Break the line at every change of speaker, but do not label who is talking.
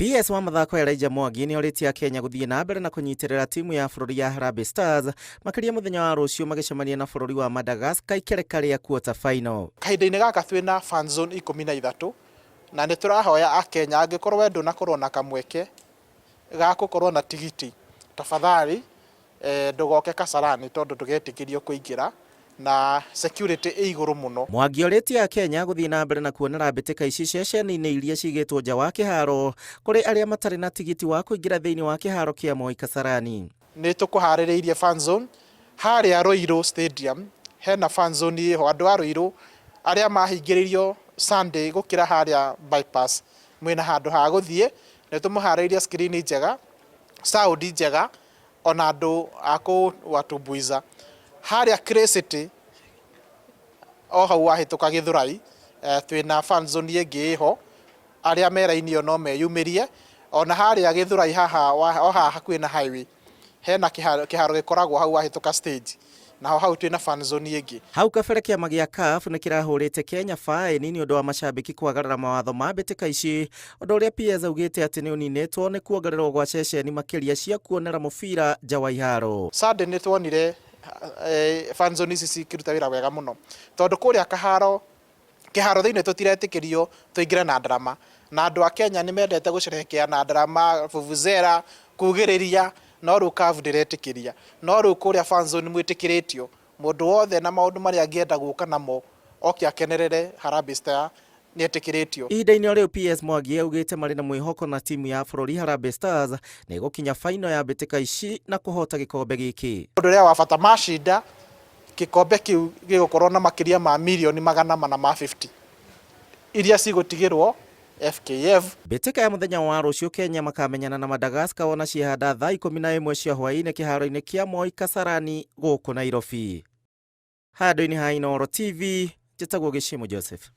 PS wa mathako Elijah Mwangi nĩ orĩtie Akenya gũthiĩ na mbere na kũnyitĩrĩra timu ya bũrũri ya Harambee Stars makĩria mũthenya wa rũciũ magĩcemania na bũrũri wa Madagascar ikereka rĩa quarter final.
Kahinda-inĩ gaka twĩna fan zone 13 na nĩ tũrahoya Akenya angĩkorwo we ndũnakorwo na kamweke ga gũkorwo na tigiti tafadhali ndũgoke Kasarani tondũ ndũgetĩkĩrio kũingĩra na security ĩ igũrũ mũno.
Mwangi orĩtie Akenya gũthiĩ na mbere na kuonera mbĩtĩka ici ceceni-inĩ iria cigĩtwo nja wa kĩharo kũrĩ arĩa matarĩ na tigiti wa kũingĩra thĩinĩ wa kĩharo kĩa Moi Kasarani.
Nĩ tũkũharĩrĩirie fan zone harĩa Ruiru Stadium, hena fan zone ĩho andũ a Ruiru arĩa mahingĩrĩirio Sunday gũkĩra harĩa bypass mwĩna handũ ha gũthiĩ, nĩ tũmũharĩrĩirie screen njega, sound njega ona andũ a kũwatumbuiza. Harĩa Clay City o hau wahĩtũka Gĩthũrai twĩna fan zone ĩngĩ ĩho arĩa me raini ĩyo no meyumĩrie. Ona harĩa Gĩthũrai haha o haha hakuhĩ na highway hena kĩharo gĩkoragwo hau wahĩtũka stage naho hau twĩna fan zone ĩngĩ.
Hau kabere kĩama gĩa CAF nĩ kĩrahũrĩte Kenya faĩni nĩ ũndũ wa macambĩki kwagarara mawatho ma mbĩtĩka ici, ũndũ ũrĩa PS augĩte atĩ nĩ ũninĩtwo nĩ kuongererwo gwa ceceni makĩria cia kuonera mũbira nja wa iharo.
Sunday nĩ tuonire fan zone ici cikĩruta wĩra wega mũno tondũ kũrĩa kaharo kĩharo thĩinĩ tũtiretĩkĩrio tũingĩre na ndarama na andũ a Kenya nĩ mendete gũcerehekea na ndarama, vuvuzela, kugĩrĩria no rĩu CAF ndĩretĩkĩria. No rĩu kũrĩa fan zone mwĩtĩkĩrĩtio mũndũ wothe na maũndũ marĩa angĩenda gũka namo oke akenerere Harambee Star nĩ etĩkĩrĩtio.
Ihinda-inĩ o rĩu PS Mwangi augĩte marĩ na mwĩhoko na timu ya bũrũri Harambee Stars nĩ ĩgũkinya final ya mbĩtĩka ici na kũhota gĩkombe gĩkĩ.
Ũndũ ũrĩa wa bata macinda gĩkombe kĩu gĩgũkorwo na makĩria ma mirioni 450 iria cigũtigĩrwo FKF.
Mbĩtĩka ya mũthenya wa rũciũ Kenya makamenyana na Madagascar wona ciehanda thaa 11 cia hwaĩ-inĩ kĩharo-inĩ kĩa Moi Kasarani gũkũ Nairobi. Handũ-inĩ ha Inooro TV, njĩtagwo Gĩcimu Joseph.